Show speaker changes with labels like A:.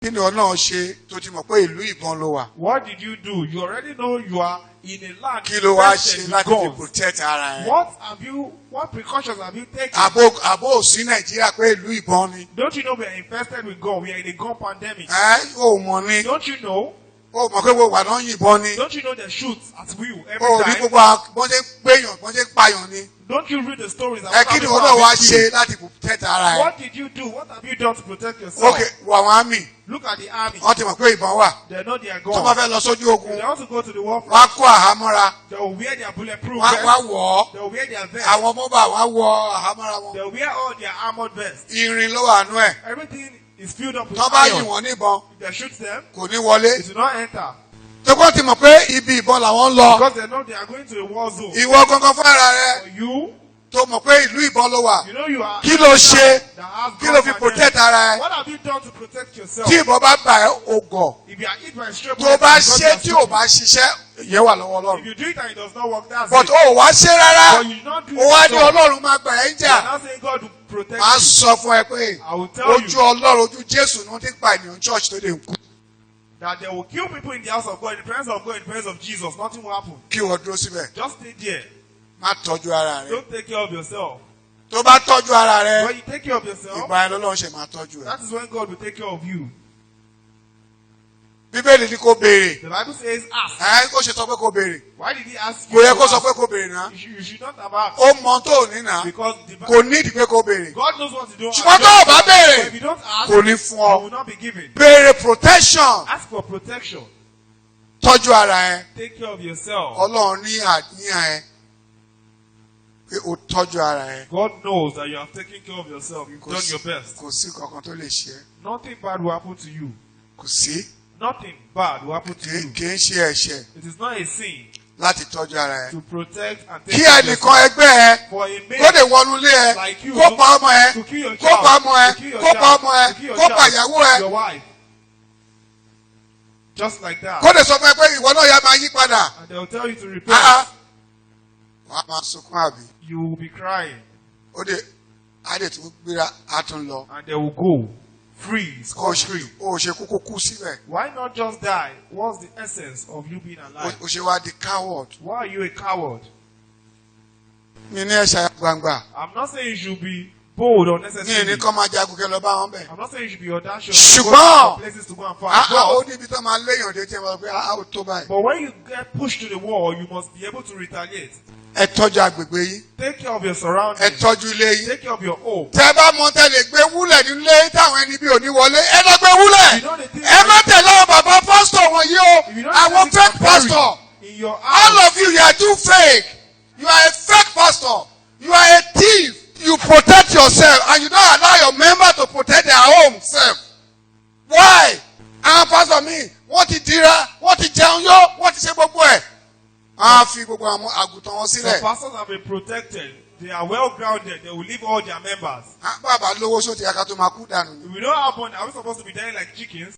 A: Kí ni ọ̀nà ṣe tó ti mọ̀ pé ìlú ìbọn ló wà?
B: What did you do? You already know you are in a land
A: Kí ló wá
B: infested
A: ṣe
B: with
A: láti fi
B: guns.
A: protect ara ẹ?
B: What precautions have you taken?
A: Àbó ò sí Nàìjíríà pé ìlú ìbọn ni.
B: Don't you know we are infested with guns? We are in a gun pandemic.
A: Ẹ ò mọ̀ ni.
B: Don't you know?
A: Ó mọ̀ pé gbogbo àná yìnbọn ni.
B: Don't you know they shoot at will every
A: Ó rí
B: time?
A: gbogbo bọ́n ṣe ń gbéyàn, bọ́n ṣe ń pààyàn ni.
B: Don't you read the stories
A: Ẹ
B: about
A: kí ni
B: how
A: wọn náà wá
B: people are being
A: ṣe láti protect ara
B: killed?
A: ẹ?
B: What did you do? What have you done to protect yourself?
A: Ok, wo àwọn army,
B: Look at the army.
A: wọ́n ti mọ̀ pé ìbọn wà.
B: They know they are
A: Tó bá
B: gone.
A: fẹ́ lọ sójú ogun,
B: If they want to go to the war
A: wọ́n
B: front,
A: á kó àhámọ́ra,
B: they will wear their bulletproof
A: wọ́n á
B: vest.
A: wá wọ̀ ọ́.
B: They will wear their vest.
A: Àwọn mọ́bà wọ́n á wọ àhámọ́ra wọn.
B: They will wear all their armored vests.
A: Irin ló wà nú ẹ̀.
B: Everything is filled up with
A: Tó bá yìn
B: iron.
A: wọ́n níbọn,
B: If they shoot them,
A: kò ní wọlé.
B: it will not enter.
A: Tó kọ́ ti mọ̀ pé ibi ìbọn làwọn ń lọ.
B: Because they know they are going to a war zone.
A: Ìwọ gangan fúnra rẹ
B: For you,
A: tó mọ̀ pé ìlú ìbọn ló wà.
B: you know you are
A: Kí ló ṣe?
B: that has
A: Kí ló fi
B: gun
A: protect
B: pandemic.
A: ara ẹ?
B: What have you done to protect yourself?
A: Tí ìbọn bá bà ẹ́, o gọ̀.
B: If you are hit by a stray
A: Tó
B: bullet,
A: bá
B: because
A: ṣe
B: you are
A: tí ò
B: stupid.
A: bá ṣiṣẹ́, ìyẹn wà lọ́wọ́ Ọlọ́run.
B: If you do it and it does not work, that's
A: But
B: it.
A: ó wá ṣe rárá.
B: But you do not do
A: Ó wá
B: it
A: ní
B: at all.
A: Ọlọ́run máa gbà ẹ́ ń
B: You
A: jà.
B: are not saying God will protect
A: Màá
B: you.
A: sọ fún ẹ pé
B: I will tell
A: ojú
B: you
A: Ọlọ́run, ojú Jésù ni wọ́n ti pa ènìyàn church tó lè kú.
B: that they will kill people in the house of God, in the presence of God, in the presence of Jesus. Nothing will happen.
A: Kí wọ́n dúró síbẹ̀,
B: Just stay there.
A: má tọ́jú ara rẹ.
B: Don't take care of yourself.
A: Tó bá tọ́jú ara rẹ,
B: When you take care of yourself,
A: ìgbà yẹn lọ́lọ́run ṣe máa tọ́jú ẹ.
B: that is when God will take care of you.
A: Bíbélì ní kó béèrè.
B: The Bible says, ask.
A: Ẹ ó ṣe sọ pé kó béèrè.
B: Why did he ask you
A: Kò yẹ
B: to
A: kó sọ
B: ask?
A: pé kó béèrè náà.
B: You should not have asked.
A: Ó mọ tó ò ní náà.
B: Because
A: Kò nídìí pé kó béèrè.
B: God knows what to do.
A: Ṣùgbọ́n tó o bá béèrè,
B: But if you don't ask,
A: kò ní fún ọ.
B: you will not be given.
A: Béèrè protection.
B: Ask for protection.
A: Tọ́jú ara ẹ.
B: Take care of yourself.
A: Ọlọ́run ní àníyàn ẹ pé o tọ́jú ara ẹ.
B: God knows that you have taken care of yourself. You've
A: Kò
B: done
A: sí
B: your best.
A: Kò sí kankan tó lè ṣe ẹ́.
B: Nothing bad will happen to you.
A: Kò sí.
B: Nothing bad will happen to you.
A: Kì í ṣe ẹ̀ṣẹ̀
B: It is not a sin
A: láti tọ́jú ara ẹ.
B: to protect and take
A: Kí
B: care of
A: ẹnìkan
B: yourself.
A: ẹgbẹ́ ẹ
B: For a
A: kó lè
B: mate
A: wọnú ilé ẹ,
B: like you
A: kó pa ọmọ ẹ,
B: to kill your
A: kó pa
B: child,
A: ọmọ ẹ,
B: to kill your
A: kó pa
B: child,
A: ọmọ ẹ,
B: to kill your
A: kó pa
B: child,
A: ìyàwó ẹ,
B: your wife. Just like that.
A: kó lè sọ fún ẹ pé ìwọ náà yá máa yí padà.
B: And they will tell you to repent.
A: Ah, ah. Wàá máa sunkún àbí?
B: You will be crying.
A: Ó dé á dé tún gbéra, á tún lọ.
B: And they will go free,
A: Ó
B: scot
A: ṣe
B: free.
A: Ó ṣe kúkú kú síbẹ̀.
B: Why not just die? What's the essence of you being alive?
A: Ó ṣe wá di coward.
B: Why are you a coward?
A: Mi ní ẹ̀ṣà gbangba.
B: I'm not saying you should be bold
A: Mi ní
B: unnecessarily.
A: kọ́ máa jagun kẹ́ lọ bá wọn bẹ̀.
B: I'm not saying you should be audacious.
A: Ṣùgbọ́n-
B: Go to places to go and fight.
A: Ah, ah, ó
B: But,
A: níbi tó máa léèyàn dé tí ẹ máa sọ pé ah, ó tó báyìí.
B: but when you get pushed to the wall, you must be able to retaliate.
A: Ẹ tọ́jú agbègbè yín.
B: Take care of your
A: Ẹ
B: surroundings.
A: tọ́jú ilé yín.
B: Take care of your home.
A: Tẹ bá mọ tẹ lè gbé wúlẹ̀ nílé táwọn ẹni bí òní wọlé, ẹ lọ gbé wúlẹ̀.
B: You know the thing
A: Ẹ má tẹ̀lé àwọn bàbá pásítọ̀ wọ̀nyí o.
B: If you don't
A: Àwọn
B: have it
A: fake pastor.
B: in your
A: All
B: house,
A: of you, you are too fake. You are a fake pastor. You are a thief. You protect yourself and you don't allow your member to protect their home self. Why? Àwọn pastor mi, wọ́n ti dira, wọ́n ti jẹun yó, wọ́n ti ṣe gbogbo ẹ̀. Wọ́n á fi gbogbo àwọn àgùntàn wọn
B: some
A: sílẹ̀.
B: pastors have been protected. They are well grounded. They will leave all their members.
A: Ah, bàbá lówó sóti aka tó máa kú dànù ni.
B: If we don't have money, are we supposed to be dying like chickens?